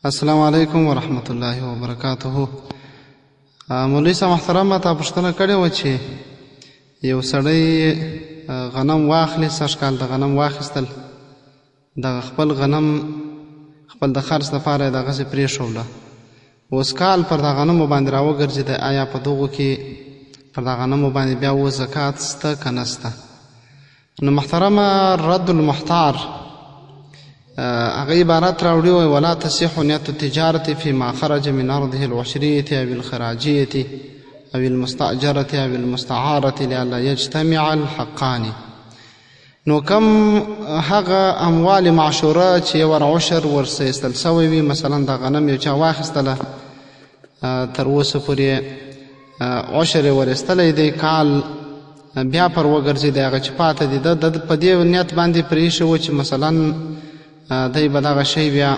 السلام علیکم ورحمت الله وبرکاته. مولوی صاحب محترم، ما تا پوښتنه کړې وه چې یو سړی غنم واخلي، سږ کال د غنم واخیستل، دغه خپل غنم خپل د خرڅ لپاره یې دغسې پرېښوله، اوس کال پر دا غنمو باندې راوګرځېده، آیا په دغو کې پر دا غنمو باندې بیا اوس زکات سته که نه سته؟ نو محترمه، رد المحتار هغه عبارت راوړي، وایي ولا تصح نیت التجارة فيما خرج من أرضه العشرية أو الخراجية أو المستأجرة أو المستعارة لئلا يجتمع الحقان. نو کم هغه اموال معشوره چې یو ور عشر ورسه ایستل سوی وي، مثلا د غنم یو چا واخیستله، تر اوسه پورې عشر یې ور ایستلی دی، کال بیا پر وګرځېدی، هغه چې پاته دي ده په دې نیت باندې پرې ایښی و چې مثلا دی به دغه شی بیا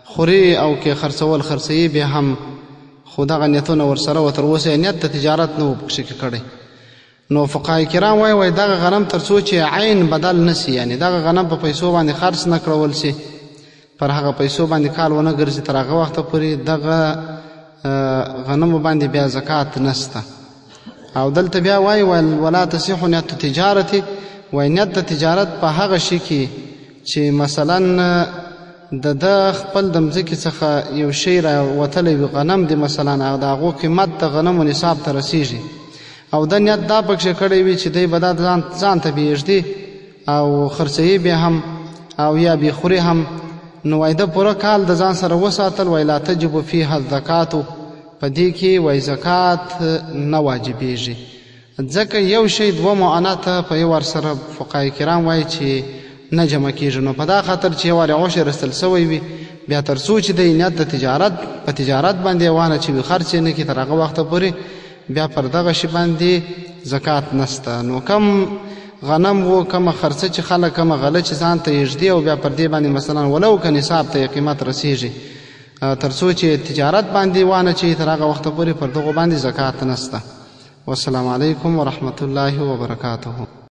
خوري او که خرڅول خرڅوي بیا هم، خو دغه نیتونه ورسره و، تر اوسه یې نیت د تجارت نه و پکښې کې کړی. نو فقهای کرام وایي، وایي دغه غنم تر څو چې عین بدل نه سي، یعنې دغه غنم په پیسو باندې خرڅ نه کړول سي، پر هغه پیسو باندې کال ونه ګرځي، تر هغه وخته پورې دغه غنمو باندې بیا زکات نسته. او دلته بیا وایي ولا تصح نیت تجارت، وایي نیت د تجارت په هغه شي کې چې مثلا د ده خپل د مځکې څخه یو شی راوتلی وي، غنم دی مثلا، او د هغو قیمت د غنمو نصاب ته رسیږي، او ده نیت دا پکښې کړی وي چې دی به دا ځان ته بېږدي او خرڅوي بیا هم او یا بې خوري هم، نو وایي ده پوره کال د ځان سره وساتل، وایي لا تجب فیها الزکات، په دې کې وایي زکات نه واجبېږي، ځکه یو شی دوه معاناته په یو وار سره فقهای کرام وایي چې نه جمع کېږي. نو په دا خاطر چې یو وار عشر ایستل سوی وي، بیا تر څو چې دی نیت د تجارت په تجارت باندې وانه چې وي خرڅ یې نه کړي، تر هغه وخته پورې بیا پر دغه شي باندې زکات نسته. نو کم غنم وو، کومه خرڅه چې خلک کومه غله چې ځان ته یې ږدي او بیا پر دې باندې مثلا ولو که نصاب ته یې قیمت رسېږي، تر څو چې تجارت باندې وانه چې تر هغه وخته پورې پر دغو باندې زکات نسته. والسلام علیکم ورحمت الله وبرکاته.